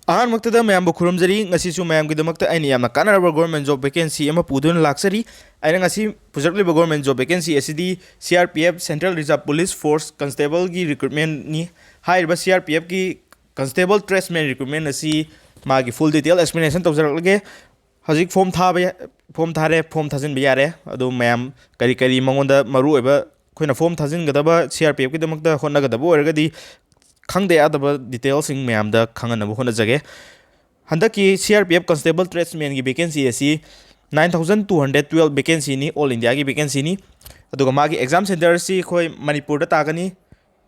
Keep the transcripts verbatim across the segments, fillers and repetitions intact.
ꯑꯍꯥꯟꯕꯃꯛꯇꯗ ꯃꯌꯥꯝꯕꯨ ꯈꯨꯔꯨꯝꯖꯔꯤ꯫ ꯉꯁꯤꯁꯨ ꯃꯌꯥꯝꯒꯤꯗꯃꯛꯇ ꯑꯩꯅ ꯌꯥꯝꯅ ꯀꯥꯟꯅꯔꯕ government job vacancy ꯑꯃ ꯄꯨꯗꯨꯅ ꯂꯥꯛꯆꯔꯤ꯫ ꯑꯩꯅ ꯉꯁꯤ ꯄꯨꯖꯔꯛꯂꯤꯕ government job vacancy ꯑꯁꯤꯗꯤ C R P F, Central Reserve Police Force Constableꯒꯤ recruitmentꯅꯤ꯫ ꯍꯥꯏꯔꯤꯕ C R P Fꯀꯤ Constable Tradesman recruitment ꯑꯁꯤ ꯃꯥꯒꯤ full detail explanation ꯇꯧꯖꯔꯛꯂꯒꯦ꯫ ꯍꯧꯖꯤꯛ form ꯊꯥꯕ ꯌꯥ-, form ꯊꯥꯔꯦ, form ꯊꯥꯖꯤꯟꯕ ꯌꯥꯔꯦ꯫ ꯑꯗꯨ ꯃꯌꯥꯝ ꯀꯔꯤ ꯀꯔꯤ ꯃꯉꯣꯟꯗ ꯃꯔꯨꯑꯣꯏꯕ, ꯑꯩꯈꯣꯏꯅ form ꯊꯥꯖꯤꯟꯒꯗꯕ, C R P Fꯀꯤꯗꯃꯛꯇ ꯍꯣꯠꯅꯒꯗꯕ ꯑꯣꯏꯔꯒꯗꯤ ꯈꯪꯗ ꯌꯥꯗꯕ detailꯁꯤꯡ ꯃꯌꯥꯝꯗ ꯈꯪꯍꯟꯅꯕ ꯍꯣꯠꯅꯖꯒꯦ꯫ ꯍꯟꯗꯛꯀꯤ C R P F Constable Tradesmanꯒꯤ vacancy ꯑꯁꯤ nine thousand two hundred twelve vacancyꯅꯤ, all Indiaꯒꯤ vacancyꯅꯤ꯫ ꯑꯗꯨꯒ ꯃꯥꯒꯤ exam centreꯁꯤ ꯑꯩꯈꯣꯏ ꯃꯅꯤꯄꯨꯔꯗ ꯇꯥꯒꯅꯤ꯫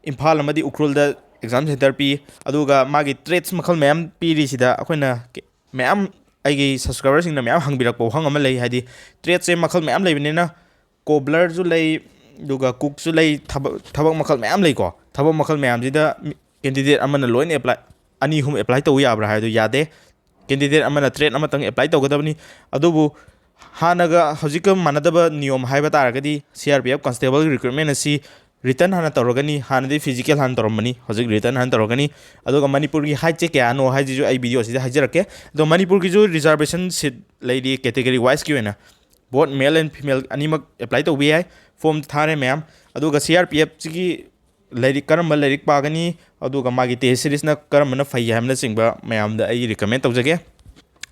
ꯏꯝꯐꯥꯜ ꯑꯃꯗꯤ ꯎꯈ꯭ꯔꯨꯜꯗ exam centre ꯄꯤ꯫ ꯑꯗꯨꯒ ꯃꯥꯒꯤ trades ꯃꯈꯜ ꯃꯌꯥꯝ ꯄꯤꯔꯤꯁꯤꯗ ꯑꯩꯈꯣꯏꯅ ꯀꯦ-, ꯃꯌꯥꯝ, ꯑꯩꯒꯤ subscriberꯁꯤꯡꯅ ꯃꯌꯥꯝ ꯍꯪꯕꯤꯔꯛꯄ ꯋꯥꯍꯪ ꯑꯃ ꯂꯩ, ꯍꯥꯏꯗꯤ tradesꯁꯦ ꯃꯈꯜ ꯃꯌꯥꯝ ꯂꯩꯕꯅꯤꯅ, cobblerꯁꯨ ꯂꯩ, ꯑꯗꯨꯒ cookꯁꯨ ꯂꯩ, ꯊꯕꯛ, ꯊꯕꯛ ꯃꯈꯜ ꯃꯌꯥꯝ ꯂꯩꯀꯣ꯫ ꯊꯕꯛ ꯃꯈꯜ ꯃꯌꯥꯝꯁꯤꯗ ꯃꯤ-, candidate ꯑꯃꯅ ꯂꯣꯏꯅ apply, ꯑꯅꯤ ꯑꯍꯨꯝ apply ꯇꯧꯕ ꯌꯥꯕ꯭ꯔꯥ ꯍꯥꯏꯕꯗꯨ ꯌꯥꯗꯦ꯫ Candidate ꯑꯃꯅ trade ꯑꯃꯇꯪ apply ꯇꯧꯒꯗꯕꯅꯤ꯫ ꯑꯗꯨꯕꯨ ꯍꯥꯟꯅꯒ ꯍꯧꯖꯤꯛꯀ ꯃꯥꯟꯅꯗꯕ ꯅꯤꯌꯣꯝ ꯍꯥꯏꯕ ꯇꯥꯔꯒꯗꯤ, C R P F Constableꯒꯤ recruitment ꯑꯁꯤ written ꯍꯥꯟꯅ ꯇꯧꯔꯒꯅꯤ꯫ ꯍꯥꯟꯅꯗꯤ physical ꯍꯥꯟꯅ ꯇꯧꯔꯝꯕꯅꯤ, ꯍꯧꯖꯤꯛ written ꯍꯥꯟꯅ ꯇꯧꯔꯒꯅꯤ꯫ ꯑꯗꯨꯒ ꯃꯅꯤꯄꯨꯔꯒꯤ heightꯁꯦ ꯀꯌꯥꯅꯣ ꯍꯥꯏꯁꯤꯁꯨ ꯑꯩ video ꯑꯁꯤꯗ ꯍꯥꯏꯖꯔꯛꯀꯦ꯫ ꯑꯗꯣ ꯃꯅꯤꯄꯨꯔꯒꯤꯁꯨ reservation seat ꯂꯩꯔꯤ, category wiseꯀꯤ ꯑꯣꯏꯅ꯫ Both male and female ꯑꯅꯤꯃꯛ apply ꯇꯧꯕ ꯌꯥꯏ꯫ Form ꯊꯥꯔꯦ ꯃꯌꯥꯝ꯫ ꯑꯗꯨꯒ C R P Fꯁꯤꯒꯤ ꯂꯥꯏꯔꯤꯛ, ꯀꯔꯝꯕ ꯂꯥꯏꯔꯤꯛ ꯄꯥꯒꯅꯤ, ꯑꯗꯨꯒ ꯃꯥꯒꯤ test seriesꯅ ꯀꯔꯝꯕꯅ ꯐꯩ ꯍꯥꯏꯕꯅꯆꯤꯡꯕ ꯃꯌꯥꯝꯗ ꯑꯩ recommend ꯇꯧꯖꯒꯦ꯫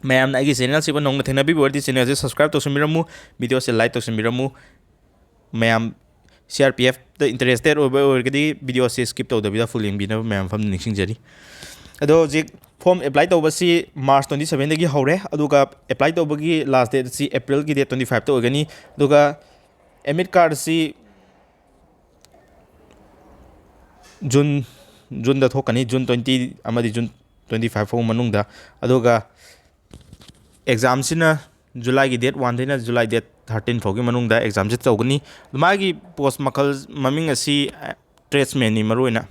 ꯃꯌꯥꯝꯅ ꯑꯩꯒꯤ channelꯁꯤꯕꯨ ꯅꯧꯅ ꯊꯦꯡꯅꯕꯤꯕ ꯑꯣꯏꯔꯗꯤ channelꯁꯦ subscribe ꯇꯧꯁꯟꯕꯤꯔꯝꯃꯨ, videoꯁꯦ like ꯇꯧꯁꯟꯕꯤꯔꯝꯃꯨ꯫ ꯃꯌꯥꯝ C R P Fꯇ interested ꯑꯣꯏꯕ ꯑꯣꯏꯔꯒꯗꯤ videoꯁꯦ skip ꯇꯧꯗꯕꯤꯗ full ꯌꯦꯡꯕꯤꯅꯕ ꯃꯌꯥꯝ ꯃꯐꯝꯗ ꯅꯤꯡꯁꯤꯡꯖꯔꯤ꯫ ꯑꯗꯣ ꯍꯧꯖꯤꯛ form apply ꯇꯧꯕꯁꯤ March twenty sevenꯗꯒꯤ ꯍꯧꯔꯦ, ꯑꯗꯨꯒ apply ꯇꯧꯕꯒꯤ last dateꯁꯤ Aprilꯒꯤ date twenty fiveꯇ ꯑꯣꯏꯒꯅꯤ꯫ ꯑꯗꯨꯒ admit cardꯁꯤ June, Juneꯗ ꯊꯣꯛꯀꯅꯤ, June twenty ꯑꯃꯗꯤ June twenty five ꯐꯥꯎ ꯃꯅꯨꯡꯗ꯫ ꯑꯗꯨꯒ examꯁꯤꯅ Julyꯒꯤ date oneꯗꯩꯅ July date thirteen ꯐꯥꯎꯒꯤ ꯃꯅꯨꯡꯗ examꯁꯦ ꯇꯧꯒꯅꯤ꯫ ꯃꯥꯒꯤ post ꯃꯈꯜ, ꯃꯃꯤꯡ ꯑꯁꯤ tradesmanꯅꯤ ꯃꯔꯨꯑꯣꯏꯅ꯫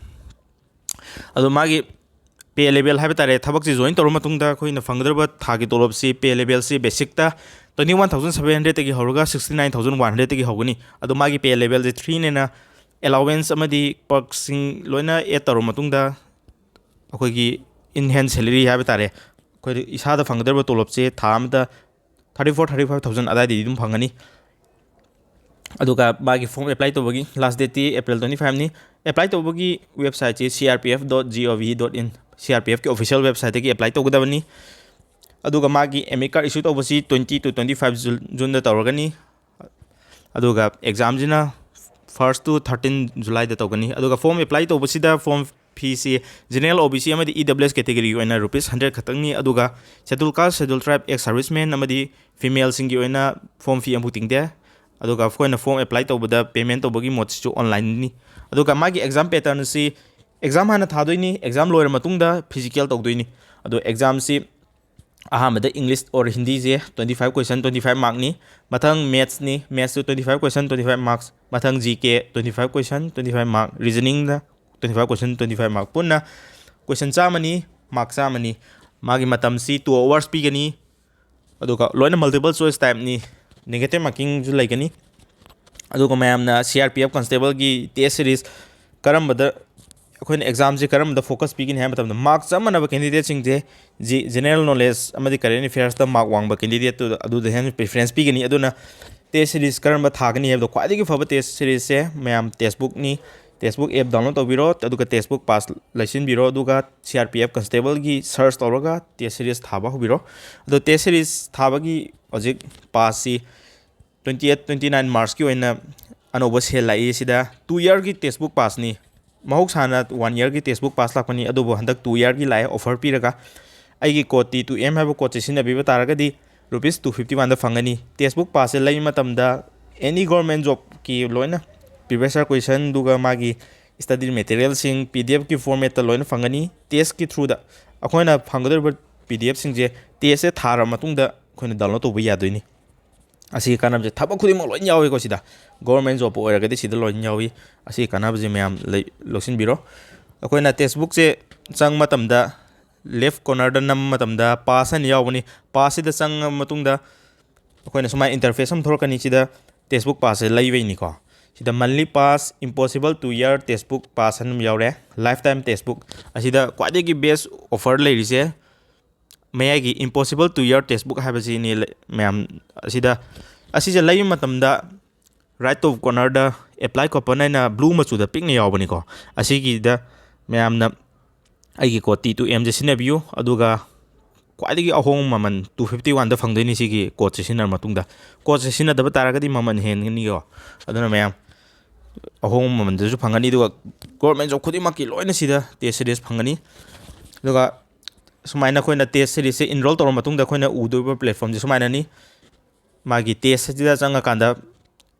ꯑꯗꯣ ꯃꯥꯒꯤ pay level ꯍꯥꯏꯕ ꯇꯥꯔꯦ, ꯊꯕꯛꯁꯤ join ꯇꯧꯔ ꯃꯇꯨꯡꯗ ꯑꯩꯈꯣꯏꯅ ꯐꯪꯒꯗꯧꯔꯤꯕ ꯊꯥꯒꯤ ꯇꯣꯂꯣꯞꯁꯤ, pay levelꯁꯤ basicꯇ twenty one thousand seven hundredꯇꯒꯤ ꯍꯧꯔꯒ sixty nine thousand one hundredꯇꯒꯤ ꯍꯧꯒꯅꯤ꯫ ꯑꯗꯣ ꯃꯥꯒꯤ pay levelꯁꯦ threeꯅꯦꯅ allowance ꯑꯃꯗꯤ perksꯁꯤꯡ ꯂꯣꯏꯅ add ꯇꯧꯔ ꯃꯇꯨꯡꯗ ꯑꯩꯈꯣꯏꯒꯤ in hand salary ꯍꯥꯏꯕ ꯇꯥꯔꯦ, ꯑꯩꯈꯣꯏ ꯏꯁꯥꯗ ꯐꯪꯒꯗꯧꯔꯤꯕ ꯇꯣꯂꯣꯞꯁꯦ ꯊꯥ ꯑꯃꯗ thirty four, thirty five thousand ꯑꯗꯨꯋꯥꯏꯗꯗꯤ ꯑꯗꯨꯝ ꯐꯪꯒꯅꯤ꯫ ꯑꯗꯨꯒ ꯃꯥꯒꯤ form apply ꯇꯧꯕꯒꯤ last dateꯇꯤ April twenty fiveꯅꯤ꯫ Apply ꯇꯧꯕꯒꯤ websiteꯁꯤ C R P F dot G O V dot in, C R P Fꯀꯤ official websiteꯇꯒꯤ apply ꯇꯧꯒꯗꯕꯅꯤ꯫ ꯑꯗꯨꯒ ꯃꯥꯒꯤ admit card issue ꯇꯧꯕꯁꯤ twenty to twenty five Juneꯗ ꯇꯧꯔꯒꯅꯤ꯫ ꯑꯗꯨꯒ examꯁꯤꯅ first to thirteen Julyꯗ ꯇꯧꯒꯅꯤ꯫ ꯑꯗꯨꯒ form apply ꯇꯧꯕꯁꯤꯗ form feeꯁꯤ general, O B C ꯑꯃꯗꯤ E W S categoryꯒꯤ ꯑꯣꯏꯅ rupees hundred ꯈꯛꯇꯪꯅꯤ꯫ ꯑꯗꯨꯒ schedule caste, schedule tribe, ex serviceman ꯑꯃꯗꯤ femaleꯁꯤꯡꯒꯤ ꯑꯣꯏꯅ form fee ꯑꯃꯐꯥꯎ ꯇꯤꯡꯗꯦ꯫ ꯑꯗꯨꯒ ꯑꯩꯈꯣꯏꯅ form apply ꯇꯧꯕꯗ payment ꯇꯧꯕꯒꯤ modeꯁꯤꯁꯨ onlineꯅꯤ꯫ ꯑꯗꯨꯒ ꯃꯥꯒꯤ exam patternꯁꯤ exam ꯍꯥꯟꯅ ꯊꯥꯗꯣꯏꯅꯤ, exam ꯂꯣꯏꯔ ꯃꯇꯨꯡꯗ physical ꯇꯧꯗꯣꯏꯅꯤ꯫ ꯑꯗꯣ examꯁꯤ ꯑꯍꯥꯟꯕꯗ English or Hindiꯁꯦ twenty five question, twenty five markꯅꯤ꯫ ꯃꯊꯪ mathsꯅꯤ, mathsꯁꯨ twenty five question, twenty five marks꯫ ꯃꯊꯪ G K twenty five question, twenty five mark꯫ Reasoningꯅ twenty five question, twenty five mark꯫ ꯄꯨꯟꯅ question ꯆꯥꯝꯃꯅꯤ, mark ꯆꯥꯝꯃꯅꯤ꯫ ꯃꯥꯒꯤ ꯃꯇꯝꯁꯤ two hours ꯄꯤꯒꯅꯤ꯫ ꯑꯗꯨꯒ ꯂꯣꯏꯅ multiple choice typeꯅꯤ, negative markingꯁꯨ ꯂꯩꯒꯅꯤ꯫ ꯑꯗꯨꯒ ꯃꯌꯥꯝꯅ C R P F constableꯒꯤ test series ꯀꯔꯝꯕꯗ, ꯑꯩꯈꯣꯏꯅ examꯁꯦ ꯀꯔꯝꯕꯗ focus ꯄꯤꯒꯅꯤ ꯍꯥꯏꯕ ꯃꯇꯝꯗ, mark ꯆꯞ ꯃꯥꯟꯅꯕ candidateꯁꯤꯡꯁꯦ ꯖꯤ-, general knowledge ꯑꯃꯗꯤ current affairsꯇ mark ꯋꯥꯡꯕ candidateꯇꯨꯗ, ꯑꯗꯨꯗ ꯍꯦꯟꯅ preference ꯄꯤꯒꯅꯤ꯫ ꯑꯗꯨꯅ test series ꯀꯔꯝꯕ ꯊꯥꯒꯅꯤ ꯍꯥꯏꯕꯗꯣ, ꯈ꯭ꯋꯥꯏꯗꯒꯤ ꯐꯕ test seriesꯁꯦ ꯃꯌꯥꯝ textbookꯅꯤ꯫ Textbook app download ꯇꯧꯕꯤꯔꯣ, ꯑꯗꯨꯒ textbook pass ꯂꯩꯁꯤꯟꯕꯤꯔꯣ, ꯑꯗꯨꯒ C R P F constableꯒꯤ search ꯇꯧꯔꯒ test series ꯊꯥꯕ ꯍꯧꯕꯤꯔꯣ꯫ ꯑꯗꯣ test series ꯊꯥꯕꯒꯤ ꯍꯧꯖꯤꯛ passꯁꯤ twenty eight, twenty nine Marchꯀꯤ ꯑꯣꯏꯅ ꯑꯅꯧꯕ sale ꯂꯥꯛꯏ꯫ ꯁꯤꯗ two yearꯒꯤ textbook passꯅꯤ꯫ ꯃꯍꯧꯁꯥꯅ one yearꯒꯤ textbook pass ꯂꯥꯛꯄꯅꯤ, ꯑꯗꯨꯕꯨ ꯍꯟꯗꯛ two yearꯒꯤ ꯂꯥꯛꯑꯦ offer ꯄꯤꯔꯒ꯫ ꯑꯩꯒꯤ code T two M ꯍꯥꯏꯕ codeꯁꯦ ꯁꯤꯖꯤꯟꯅꯕꯤꯕ ꯇꯥꯔꯒꯗꯤ rupees two fifty oneꯗ ꯐꯪꯒꯅꯤ꯫ Textbook passꯁꯦ ꯂꯩꯕ ꯃꯇꯝꯗ any government jobꯀꯤ ꯂꯣꯏꯅ previous year questionꯗꯨꯒ ꯃꯥꯒꯤ study materialꯁꯤꯡ P D Fꯀꯤ formatꯇ ꯂꯣꯏꯅ ꯐꯪꯒꯅꯤ꯫ Testꯀꯤ throughꯗ ꯑꯩꯈꯣꯏꯅ ꯐꯪꯒꯗꯧꯔꯤꯕ P D Fꯁꯤꯡꯁꯦ testꯁꯦ ꯊꯥꯔꯕ ꯃꯇꯨꯡꯗ ꯑꯩꯈꯣꯏꯅ download ꯇꯧꯕ ꯌꯥꯗꯣꯏꯅꯤ꯫ ꯑꯁꯤꯒꯤ ꯀꯥꯟꯅꯕꯁꯦ ꯊꯕꯛ ꯈꯨꯗꯤꯡꯃꯛ ꯂꯣꯏꯅ ꯌꯥꯎꯏꯀꯣ ꯁꯤꯗ꯫ Government jobꯄꯨ ꯑꯣꯏꯔꯒꯗꯤ ꯁꯤꯗ ꯂꯣꯏꯅ ꯌꯥꯎꯏ꯫ ꯑꯁꯤꯒꯤ ꯀꯥꯟꯅꯕꯁꯦ ꯃꯌꯥꯝ ꯂꯩ-, ꯂꯧꯁꯤꯟꯕꯤꯔꯣ꯫ ꯑꯩꯈꯣꯏꯅ textbookꯁꯦ ꯆꯪꯕ ꯃꯇꯝꯗ left cornerꯗ ꯅꯝꯕ ꯃꯇꯝꯗ pass ꯍꯥꯏꯅ ꯌꯥꯎꯕꯅꯤ꯫ Passꯁꯤꯗ ꯆꯪꯉꯕ ꯃꯇꯨꯡꯗ ꯑꯩꯈꯣꯏꯅ ꯁꯨꯃꯥꯏꯅ interface ꯑꯃ ꯊꯣꯛꯂꯛꯀꯅꯤ꯫ ꯁꯤꯗ textbook passꯁꯦ ꯂꯩꯕꯩꯅꯤꯀꯣ꯫ ꯁꯤꯗ monthly pass, impossible two year textbook pass ꯍꯥꯏꯅ ꯑꯃ ꯌꯥꯎꯔꯦ, lifetime textbook꯫ ꯑꯁꯤꯗ ꯈ꯭ꯋꯥꯏꯗꯒꯤ best offer ꯂꯩꯔꯤꯁꯦ ꯃꯌꯥꯏꯒꯤ impossible two year textbook ꯍꯥꯏꯕꯁꯤꯅꯤ꯫ ꯂꯩ-, ꯃꯌꯥꯝ ꯑꯁꯤꯗ, ꯑꯁꯤꯁꯦ ꯂꯩꯕ ꯃꯇꯝꯗ right top cornerꯗ apply coupon ꯍꯥꯏꯅ blue ꯃꯆꯨꯗ ꯄꯤꯛꯅ ꯌꯥꯎꯕꯅꯤꯀꯣ꯫ ꯑꯁꯤꯒꯤꯗ ꯃꯌꯥꯝꯅ ꯑꯩꯒꯤ code T two M ꯁꯦ ꯁꯤꯖꯤꯟꯅꯕꯤꯌꯨ, ꯑꯗꯨꯒ ꯈ꯭ꯋꯥꯏꯗꯒꯤ ꯑꯍꯣꯡꯕ ꯃꯃꯜ two fifty oneꯗ ꯐꯪꯗꯣꯏꯅꯤ ꯁꯤꯒꯤ codeꯁꯦ ꯁꯤꯖꯤꯟꯅꯔ ꯃꯇꯨꯡꯗ꯫ Codeꯁꯦ ꯁꯤꯖꯤꯟꯅꯗꯕ ꯇꯥꯔꯒꯗꯤ ꯃꯃꯜ ꯍꯦꯟꯒꯅꯤꯀꯣ꯫ ꯑꯗꯨꯅ ꯃꯌꯥꯝ ꯑꯍꯣꯡꯕ ꯃꯃꯜꯗꯁꯨ ꯐꯪꯒꯅꯤ, ꯑꯗꯨꯒ government job ꯈꯨꯗꯤꯡꯃꯛꯀꯤ ꯂꯣꯏꯅ ꯁꯤꯗ test series ꯐꯪꯒꯅꯤ꯫ ꯑꯗꯨꯒ ꯁꯨꯃꯥꯏꯅ ꯑꯩꯈꯣꯏꯅ test seriesꯁꯦ enroll ꯇꯧꯔ ꯃꯇꯨꯡꯗ ꯑꯩꯈꯣꯏꯅ ꯎꯗꯣꯏꯕ platformꯁꯦ ꯁꯨꯃꯥꯏꯅꯅꯤ꯫ ꯃꯥꯒꯤ test ꯑꯁꯤꯗ ꯆꯪꯉꯀꯥꯟꯗ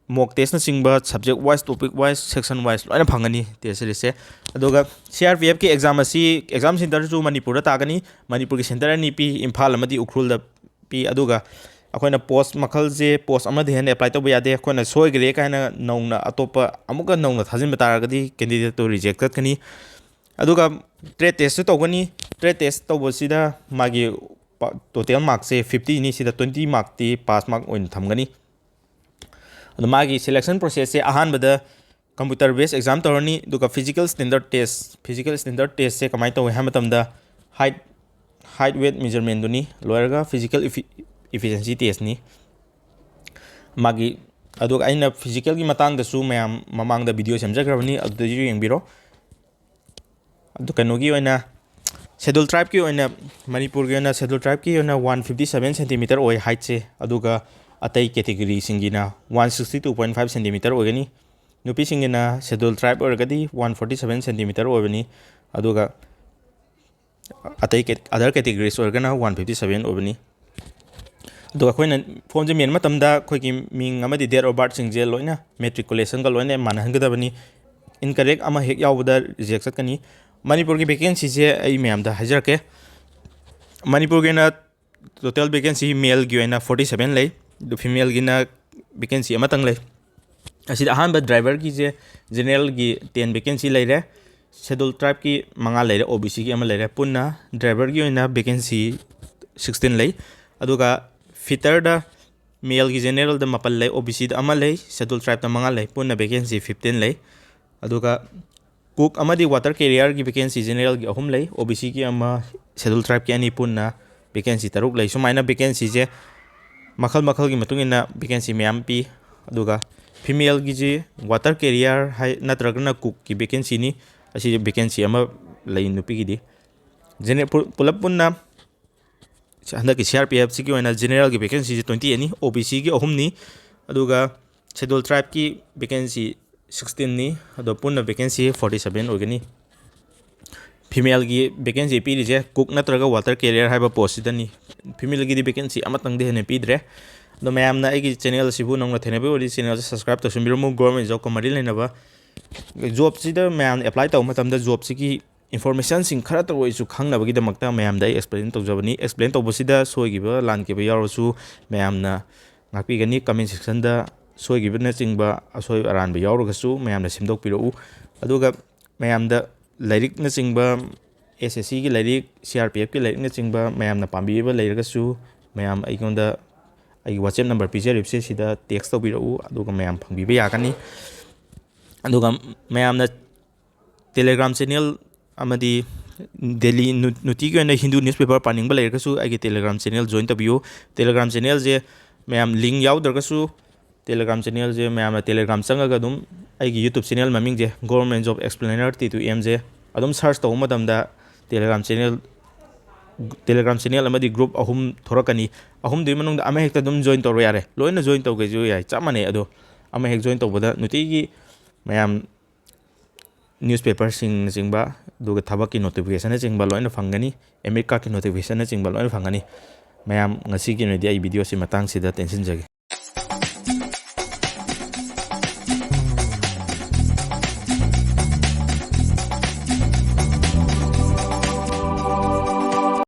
mock testꯅꯆꯤꯡꯕ subject wise, topic wise, section wise ꯂꯣꯏꯅ ꯐꯪꯒꯅꯤ test seriesꯁꯦ꯫ ꯑꯗꯨꯒ CRPFꯀꯤ exam ꯑꯁꯤ exam centreꯁꯨ ꯃꯅꯤꯄꯨꯔꯗ ꯇꯥꯒꯅꯤ꯫ ꯃꯅꯤꯄꯨꯔꯒꯤ center ꯑꯅꯤ ꯄꯤ, ꯏꯝꯐꯥꯜ ꯑꯃꯗꯤ ꯎꯈ꯭ꯔꯨꯜꯗ ꯄꯤ꯫ ꯑꯗꯨꯒ ꯑꯩꯈꯣꯏꯅ post ꯃꯈꯜꯁꯦ post ꯑꯃꯗ ꯍꯦꯟꯅ apply ꯇꯧꯕ ꯌꯥꯗꯦ꯫ ꯑꯩꯈꯣꯏꯅ ꯁꯣꯏꯈ꯭ꯔꯦ ꯀꯥꯏꯅ ꯅꯧꯅ ꯑꯇꯣꯞꯄ ꯑꯃꯨꯛꯀ ꯅꯧꯅ ꯊꯥꯖꯤꯟꯕ ꯇꯥꯔꯒꯗꯤ candidateꯇꯣ reject ꯆꯠꯀꯅꯤ꯫ ꯑꯗꯨꯒ trade testꯁꯨ ꯇꯧꯒꯅꯤ꯫ Trade test ꯇꯧꯕꯁꯤꯗ ꯃꯥꯒꯤ ꯄ-, total marksꯁꯦ fiftyꯅꯤ꯫ ꯁꯤꯗ twenty markꯇꯤ pass mark ꯑꯣꯏꯅ ꯊꯝꯒꯅꯤ꯫ ꯑꯗꯣ ꯃꯥꯒꯤ selection processꯁꯦ ꯑꯍꯥꯟꯕꯗ computer based exam ꯇꯧꯔꯅꯤ, ꯑꯗꯨꯒ physical standard test, physical standard testꯁꯦ ꯀꯃꯥꯏꯅ ꯇꯧꯏ ꯍꯥꯏꯕ ꯃꯇꯝꯗ height, height weight measurementꯗꯨꯅꯤ, ꯂꯣꯏꯔꯒ physical effi-, efficiency testꯅꯤ꯫ ꯃꯥꯒꯤ, ꯑꯗꯨꯒ ꯑꯩꯅ physicalꯒꯤ ꯃꯇꯥꯡꯗꯁꯨ ꯃꯌꯥꯝ ꯃꯃꯥꯡꯗ video ꯁꯦꯝꯖꯈ꯭ꯔꯕꯅꯤ, ꯑꯗꯨꯗꯁꯨ ꯌꯦꯡꯕꯤꯔꯣ꯫ ꯑꯗꯨ ꯀꯩꯅꯣꯒꯤ ꯑꯣꯏꯅ, schedule tribeꯀꯤ ꯑꯣꯏꯅ, ꯃꯅꯤꯄꯨꯔꯒꯤ ꯑꯣꯏꯅ schedule tribeꯀꯤ ꯑꯣꯏꯅ one fifty seven centimeter ꯑꯣꯏ heightꯁꯦ, ꯑꯗꯨꯒ ꯑꯇꯩ categoryꯁꯤꯡꯒꯤꯅ one sixty two point five centimeter ꯑꯣꯏꯒꯅꯤ꯫ ꯅꯨꯄꯤꯁꯤꯡꯒꯤꯅ schedule tribe ꯑꯣꯏꯔꯒꯗꯤ one forty seven centimeter ꯑꯣꯏꯕꯅꯤ, ꯑꯗꯨꯒ ꯑꯇꯩ ꯀꯦ-, other categories ꯑꯣꯏꯔꯒꯅ one fifty seven ꯑꯣꯏꯕꯅꯤ꯫ ꯑꯗꯨꯒ ꯑꯩꯈꯣꯏꯅ formꯁꯦ ꯃꯦꯟꯕ ꯃꯇꯝꯗ ꯑꯩꯈꯣꯏꯒꯤ ꯃꯤꯡ ꯑꯃꯗꯤ date of birthꯁꯤꯡꯁꯦ ꯂꯣꯏꯅ matriculationꯒ ꯂꯣꯏꯅ ꯃꯥꯟꯅꯍꯟꯒꯗꯕꯅꯤ꯫ Incorrect ꯑꯃ ꯍꯦꯛ ꯌꯥꯎꯕꯗ reject ꯆꯠꯀꯅꯤ꯫ ꯃꯅꯤꯄꯨꯔꯒꯤ vacancyꯁꯦ ꯑꯩ ꯃꯌꯥꯝꯗ ꯍꯥꯏꯖꯔꯛꯀꯦ꯫ ꯃꯅꯤꯄꯨꯔꯒꯤ ꯑꯣꯏꯅ total vacancy maleꯒꯤ ꯑꯣꯏꯅ forty seven ꯂꯩ, ꯑꯗꯨ femaleꯒꯤꯅ vacancy ꯑꯃꯇꯪ ꯂꯩ꯫ ꯑꯁꯤꯗ ꯑꯍꯥꯟꯕ driverꯒꯤꯁꯦ generalꯒꯤ ten vacancy ꯂꯩꯔꯦ, schedule tribeꯀꯤ ꯃꯉꯥ ꯂꯩꯔꯦ, OBCꯒꯤ ꯑꯃ ꯂꯩꯔꯦ, ꯄꯨꯟꯅ driverꯒꯤ ꯑꯣꯏꯅ vacancy sixteen ꯂꯩ꯫ ꯑꯗꯨꯒ fitterꯗ ꯃꯦꯜꯒꯤ ꯖꯦꯅꯦꯔꯦꯜꯗ ꯃꯥꯄꯜ ꯂꯩ, ꯑꯣ ꯕꯤ ꯁꯤꯗ ꯑꯃ ꯂꯩ, ꯁꯦꯗꯨꯜ ꯇ꯭ꯔꯥꯏꯕꯇ ꯃꯉꯥ ꯂꯩ, ꯄꯨꯟꯅ ꯚꯦꯀꯦꯟꯁꯤ ꯐꯤꯐꯇꯤꯟ ꯂꯩ꯫ ꯑꯗꯨꯒ ꯀꯨꯛ ꯑꯃꯗꯤ ꯋꯥꯇꯔ ꯀꯦꯔꯤꯌꯔꯒꯤ ꯚꯦꯀꯦꯟꯁꯤ ꯖꯦꯅꯦꯔꯦꯜꯒꯤ ꯑꯍꯨꯝ ꯂꯩ, ꯑꯣ ꯕꯤ ꯁꯤꯒꯤ ꯑꯃ, ꯁꯦꯗꯨꯜ ꯇ꯭ꯔꯥꯏꯕꯀꯤ ꯑꯅꯤ, ꯄꯨꯟꯅ ꯚꯦꯀꯦꯟꯁꯤ ꯇꯔꯨꯛ ꯂꯩ꯫ ꯁꯨꯃꯥꯏꯅ ꯚꯦꯀꯦꯟꯁꯤꯁꯦ ꯃꯈꯜ ꯃꯈꯜꯒꯤ ꯃꯇꯨꯡ ꯏꯟꯅ ꯚꯦꯀꯦꯟꯁꯤ ꯃꯌꯥꯝ ꯄꯤ꯫ ꯑꯗꯨꯒ ꯐꯤꯃꯦꯜꯒꯤꯁꯤ ꯋꯥꯇꯔ ꯀꯦꯔꯤꯌꯔ ꯍꯥꯏ ꯅꯠꯇ꯭ꯔꯒꯅ ꯀꯨꯛꯀꯤ ꯚꯦꯀꯦꯟꯁꯤꯅꯤ꯫ ꯑꯁꯤ ꯚꯦꯀꯦꯟꯁꯤ ꯑꯃ ꯂꯩ ꯅꯨꯄꯤꯒꯤꯗꯤ꯫ ꯖꯦꯅꯦ-, ꯄꯨ-, ꯄꯨꯂꯞ ꯄꯨꯟꯅ ꯍꯟꯗꯛꯀꯤ ꯁꯤ ꯑꯥꯔ ꯄꯤ ꯑꯦꯐꯁꯤꯒꯤ ꯑꯣꯏꯅ ꯖꯦꯅꯦꯔꯦꯜꯒꯤ ꯚꯦꯀꯦꯟꯁꯤꯁꯦ ꯇ꯭ꯋꯦꯟꯇꯤ ꯑꯦꯠꯅꯤ, ꯑꯣ ꯕꯤ ꯁꯤꯒꯤ ꯑꯍꯨꯝꯅꯤ, ꯑꯗꯨꯒ ꯁꯦꯗꯨꯜ ꯇ꯭ꯔꯥꯏꯕꯀꯤ ꯚꯦꯀꯦꯟꯁꯤ ꯁꯤꯛꯁꯇꯤꯟꯅꯤ꯫ ꯑꯗꯣ ꯄꯨꯟꯅ ꯚꯦꯀꯦꯟꯁꯤ ꯐꯣꯔꯇꯤ ꯁꯕꯦꯟ ꯑꯣꯏꯒꯅꯤ꯫ ꯐꯤꯃꯦꯜꯒꯤ ꯚꯦꯀꯦꯟꯁꯤ ꯄꯤꯔꯤꯁꯦ ꯀꯨꯛ ꯅꯠꯇ꯭ꯔꯒ ꯋꯥꯇꯔ ꯀꯦꯔꯤꯌꯔ ꯍꯥꯏꯕ ꯄꯣꯁꯁꯤꯗꯅꯤ꯫ ꯐꯤꯃꯦꯜꯒꯤꯗꯤ ꯚꯦꯀꯦꯟꯁꯤ ꯑꯃꯇꯪꯗꯤ ꯍꯦꯟꯅ ꯄꯤꯗ꯭ꯔꯦ꯫ ꯑꯗꯣ ꯃꯌꯥꯝꯅ ꯑꯩꯒꯤ ꯆꯦꯅꯦꯜ ꯑꯁꯤꯕꯨ ꯅꯧꯅ ꯊꯦꯡꯅꯕ ꯑꯣꯏꯔꯗꯤ ꯆꯦꯅꯦꯜꯁꯦ ꯁꯕꯁꯀ꯭ꯔꯥꯏꯕ ꯇꯧꯁꯤꯟꯕꯤꯔꯝꯃꯨ꯫ ꯒꯣꯔꯃꯦꯟ ꯖꯣꯕꯀ ꯃꯔꯤ ꯂꯩꯅꯕ ꯖꯣꯕꯁꯤꯗ ꯃꯌꯥꯝꯅ ꯑꯦꯄ꯭ꯂꯥꯏ ꯇꯧꯕ ꯃꯇꯝꯗ ꯖꯣꯕꯁꯤꯒꯤ ꯏꯟꯐꯣꯔꯃꯦꯁꯟꯁꯤꯡ ꯈꯔꯇ ꯑꯣꯏꯔꯁꯨ ꯈꯪꯅꯕꯒꯤꯗꯃꯛꯇ ꯃꯌꯥꯝꯗ ꯑꯩ ꯑꯦꯛꯁꯄ꯭ꯂꯦꯟ ꯇꯧꯖꯕꯅꯤ꯫ ꯑꯦꯛꯁꯄ꯭ꯂꯦꯟ ꯇꯧꯕꯁꯤꯗ ꯁꯣꯏꯈꯤꯕ ꯂꯥꯟꯈꯤꯕ ꯌꯥꯎꯔꯁꯨ ꯃꯌꯥꯝꯅ ꯉꯥꯛꯄꯤꯒꯅꯤ꯫ ꯀꯃꯦꯟ ꯁꯦꯛꯁꯟꯗ ꯁꯣꯏꯈꯤꯕꯅꯆꯤꯡꯕ ꯑꯁꯣꯏ ꯑꯔꯥꯟꯕ ꯌꯥꯎꯔꯒꯁꯨ ꯃꯌꯥꯝꯅ ꯁꯦꯝꯗꯣꯛꯄꯤꯔꯛꯎ꯫ ꯑꯗꯨꯒ ꯃꯌꯥꯝꯗ ꯂꯥꯏꯔꯤꯛꯅꯆꯤꯡꯕ, ꯑꯦꯁ ꯑꯦꯁ ꯁꯤꯒꯤ ꯂꯥꯏꯔꯤꯛ, ꯁꯤ ꯑꯥꯔ ꯄꯤ ꯑꯦꯐꯀꯤ ꯂꯥꯏꯔꯤꯛꯅꯆꯤꯡꯕ ꯃꯌꯥꯝꯅ ꯄꯥꯝꯕꯤꯕ ꯂꯩꯔꯒꯁꯨ ꯃꯌꯥꯝ ꯑꯩꯉꯣꯟꯗ ꯑꯩꯒꯤ ꯋꯥꯆꯦꯞ ꯅꯝꯕꯔ ꯄꯤꯖꯔꯤꯕꯁꯦ ꯁꯤꯗ ꯇꯦꯛꯁ ꯇꯧꯕꯤꯔꯛꯎ, ꯑꯗꯨꯒ ꯃꯌꯥꯝ ꯐꯪꯕꯤꯕ ꯌꯥꯒꯅꯤ꯫ ꯑꯗꯨꯒ ꯃꯌꯥꯝꯅ ꯇꯦꯂꯦꯒ꯭ꯔꯥꯝ ꯆꯦꯅꯦꯜ ꯑꯃꯗꯤ ꯗꯦꯂꯤ ꯅꯨ-, ꯅꯨꯡꯇꯤꯒꯤ ꯑꯣꯏꯅ ꯍꯤꯟꯗꯨ ꯅ꯭ꯌꯨꯁꯄꯦꯄꯔ ꯄꯥꯅꯤꯡꯕ ꯂꯩꯔꯒꯁꯨ ꯑꯩꯒꯤ ꯇꯦꯂꯦꯒ꯭ꯔꯥꯝ ꯆꯦꯅꯦꯜ ꯖꯣꯏꯟ ꯇꯧꯕꯤꯌꯨ꯫ ꯇꯦꯂꯦꯒ꯭ꯔꯥꯝ ꯆꯦꯅꯦꯜꯁꯦ ꯃꯌꯥꯝ ꯂꯤꯡ ꯌꯥꯎꯗ꯭ꯔꯒꯁꯨ ꯇꯦꯂꯦꯒ꯭ꯔꯥꯝ ꯆꯦꯅꯦꯜꯁꯦ ꯃꯌꯥꯝꯅ ꯇꯦꯂꯦꯒ꯭ꯔꯥꯝ ꯆꯪꯉꯒ ꯑꯗꯨꯝ ꯑꯩꯒꯤ ꯌꯨꯇ꯭ꯌꯨꯕ ꯆꯦꯅꯦꯜ ꯃꯃꯤꯡꯁꯦ government job explainer T two ꯑꯦꯝꯁꯦ ꯑꯗꯨꯝ ꯁꯔꯆ ꯇꯧꯕ ꯃꯇꯝꯗ ꯇꯦꯂꯦꯒ꯭ꯔꯥꯝ ꯆꯦꯅꯦꯜ, ꯇꯦꯂꯦꯒ꯭ꯔꯥꯝ ꯆꯦꯅꯦꯜ ꯑꯃꯗꯤ ꯒ꯭ꯔꯨꯞ ꯑꯍꯨꯝ ꯊꯣꯔꯛꯀꯅꯤ꯫ ꯑꯍꯨꯝꯗꯨꯒꯤ ꯃꯅꯨꯡꯗ ꯑꯃ ꯍꯦꯛꯇ ꯑꯗꯨꯝ ꯖꯣꯏꯟ ꯇꯧꯔꯣ ꯌꯥꯔꯦ꯫ ꯂꯣꯏꯅ ꯖꯣꯏꯟ ꯇꯧꯒꯦꯁꯨ ꯌꯥꯏ, ꯆꯞ ꯃꯥꯟꯅꯩ꯫ ꯑꯗꯣ ꯑꯃ ꯍꯦꯛ ꯖꯣꯏꯟ ꯇꯧꯕꯗ ꯅꯨꯡꯇꯤꯒꯤ ꯃꯌꯥꯝ ꯅ꯭ꯌꯨꯁꯄꯦꯄꯔꯁꯤꯡꯅꯆꯤꯡꯕ, ꯑꯗꯨꯒ ꯊꯕꯛꯀꯤ ꯅꯣꯇꯤꯐꯤꯀꯦꯁꯟꯅꯆꯤꯡꯕ ꯂꯣꯏꯅ ꯐꯪꯒꯅꯤ, ꯑꯦꯗꯃꯤꯠ ꯀꯥꯔꯗꯀꯤ ꯅꯣꯇꯤꯐꯤꯀꯦꯁꯟꯅꯆꯤꯡꯕ ꯂꯣꯏꯅ ꯐꯪꯒꯅꯤ꯫ ꯃꯌꯥꯝ, ꯉꯁꯤꯒꯤ ꯑꯣꯏꯅꯗꯤ ꯑꯩ ꯚꯤꯗꯤꯑꯣꯁꯤ ꯃꯇꯥꯡꯁꯤꯗ ꯇꯦꯟꯁꯤꯟꯖꯒꯦ꯫